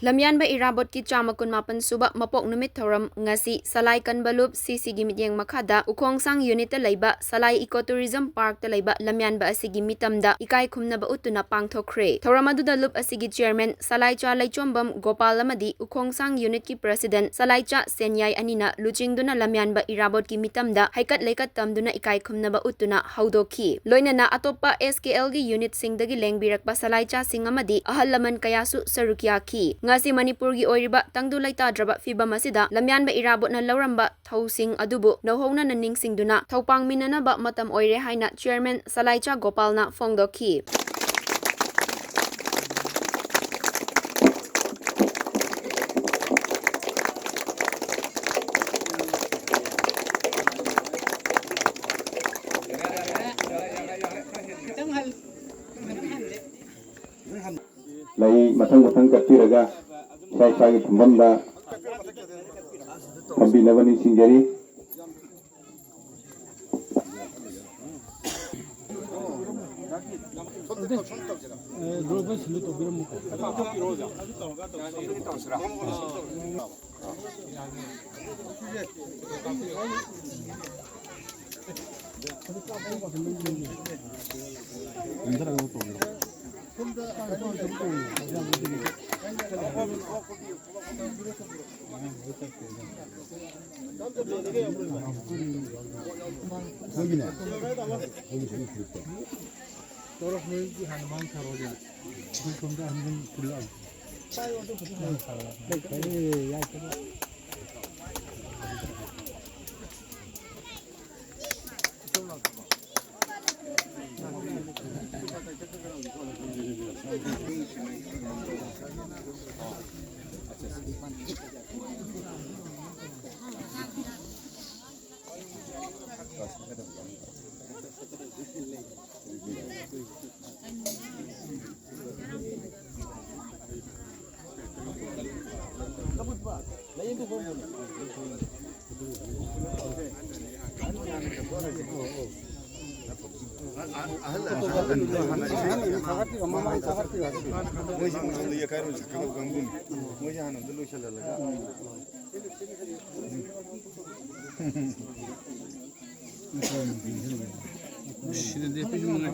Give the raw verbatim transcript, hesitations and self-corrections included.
ꯂꯝꯌꯥꯟꯕ ꯏꯔꯥꯕꯣꯠꯀꯤ ꯆꯥꯝꯃ ꯀꯨꯟꯃꯥꯄꯟ ꯁꯨꯕ ꯃꯄꯣꯛ ꯅꯨꯃꯤꯠ ꯊꯧꯔꯝ ꯉꯁꯤ ꯁꯂꯥꯏ ꯀꯟꯕ ꯂꯨꯞ ꯁꯤ ꯁꯤꯒꯤ ꯃꯤꯠꯌꯦꯡ ꯃꯈꯥꯗ ꯎꯈꯣꯡꯁꯥꯡ ꯌꯨꯅꯤꯠꯇ ꯂꯩꯕ ꯁꯂꯥꯏ ꯏꯀꯣ ꯇꯨꯔꯤꯖꯝ ꯄꯥꯔꯛꯇ ꯂꯩꯕ ꯂꯝꯌꯥꯟꯕ ꯑꯁꯤꯒꯤ ꯃꯤꯇꯝꯗ ꯏꯀꯥꯏ ꯈꯨꯝꯅꯕ ꯎꯠꯇꯨꯅ ꯄꯥꯡꯊꯣꯛꯈ꯭ꯔꯦ꯫ ꯊꯧꯔꯝ ꯑꯗꯨꯗ ꯂꯨꯞ ꯑꯁꯤꯒꯤ ꯆꯤꯌꯔꯃꯦꯟ ꯁꯂꯥꯏꯆꯥ ꯂꯩꯆꯣꯝꯕꯝ ꯒꯣꯄꯥꯜ ꯑꯃꯗꯤ ꯎꯈꯣꯡꯁꯥꯡ ꯌꯨꯅꯤꯠꯀꯤ ꯄ꯭ꯔꯦꯁꯤꯗꯦꯟꯠ ꯁꯂꯥꯏꯆꯥ ꯁꯦꯟꯌꯥꯏ ꯑꯅꯤꯅ ꯂꯨꯆꯤꯡꯗꯨꯅ ꯂꯝꯌꯥꯟꯕ ꯏꯔꯥꯕꯣꯠꯀꯤ ꯃꯤꯇꯝꯗ ꯍꯩꯀꯠ ꯂꯩꯀꯠ ꯇꯝꯗꯨꯅ ꯏꯀꯥꯏ ꯈꯨꯝꯅꯕ ꯎꯠꯇꯨꯅ ꯍꯧꯗꯣꯛꯈꯤ꯫ ꯂꯣꯏꯅꯅ ꯑꯇꯣꯞꯄ ꯑꯦꯁ ꯀꯦ ꯑꯦꯜꯒꯤ ꯌꯨꯅꯤꯠꯁꯤꯡꯗꯒꯤ ꯂꯦꯡꯕꯤꯔꯛꯄ ꯁꯂꯥꯏꯆꯥꯁꯤꯡ ꯑꯃꯗꯤ ꯑꯍꯜ ꯂꯃꯟ ꯀꯌꯥꯁꯨ ꯁꯔꯨꯛ ꯌꯥꯈꯤ꯫ ꯉꯁꯤ ꯃꯅꯤꯄꯨꯔꯒꯤ ꯑꯣꯏꯔꯤꯕ ꯇꯪꯗꯨ ꯂꯩꯇꯥꯗ꯭ꯔꯕ ꯐꯤꯕꯝ ꯑꯁꯤꯗ ꯂꯝꯌꯥꯟꯕ ꯏꯔꯥꯕꯣꯠꯅ ꯂꯧꯔꯝꯕ ꯊꯧꯁꯤꯡ ꯑꯗꯨꯕꯨ ꯅꯧꯍꯧꯅꯅ ꯅꯤꯡꯁꯤꯡꯗꯨꯅ ꯊꯧꯄꯥꯡꯃꯤꯟꯅꯅꯕ ꯃꯇꯝ ꯑꯣꯏꯔꯦ ꯍꯥꯏꯅ ꯆꯤꯌꯔꯃꯦꯟ ꯁꯂꯥꯏꯆꯥ ꯒꯣꯄꯥꯜꯅ ꯐꯣꯡꯗꯣꯛꯈꯤ꯫ ꯂꯩ ꯃꯊꯪ ꯃꯊꯪ ꯀꯠꯄꯤꯔꯒ ꯏꯁꯥ ꯏꯁꯥꯒꯤ ꯐꯝꯐꯝꯗ ꯐꯝꯕꯤꯅꯕ ꯅꯤꯡꯁꯤꯡꯖꯔꯤ꯫ ꯇꯧꯔꯛ ꯅꯣꯏꯒꯤ ꯍꯥꯟꯅ ꯃꯥꯡ ꯊꯥꯔꯣꯗꯤ ꯑꯩꯈꯣꯏ ꯁꯣꯝꯗ ꯍꯟꯖꯤꯟ ꯊꯤꯜꯂꯛꯑꯒꯦ꯫ ꯑꯍꯜ ꯑꯅꯤ ꯍꯥꯟꯅ ꯏꯁꯩ ꯃꯣꯏꯁꯤ ꯃꯃꯥꯡꯗ ꯌꯩꯈꯥꯏꯔꯣ ꯁꯛꯀꯗꯕ ꯀꯥꯡꯕꯨꯅꯤ꯫ ꯃꯣꯏꯁꯤ ꯍꯥꯟꯅ ꯑꯝꯇ ꯂꯣꯏꯁꯤꯜꯍꯜꯂꯒ꯫ ꯁꯤꯗꯗꯤ ꯑꯩꯈꯣꯏꯁꯨ ꯃꯉꯥꯏ꯫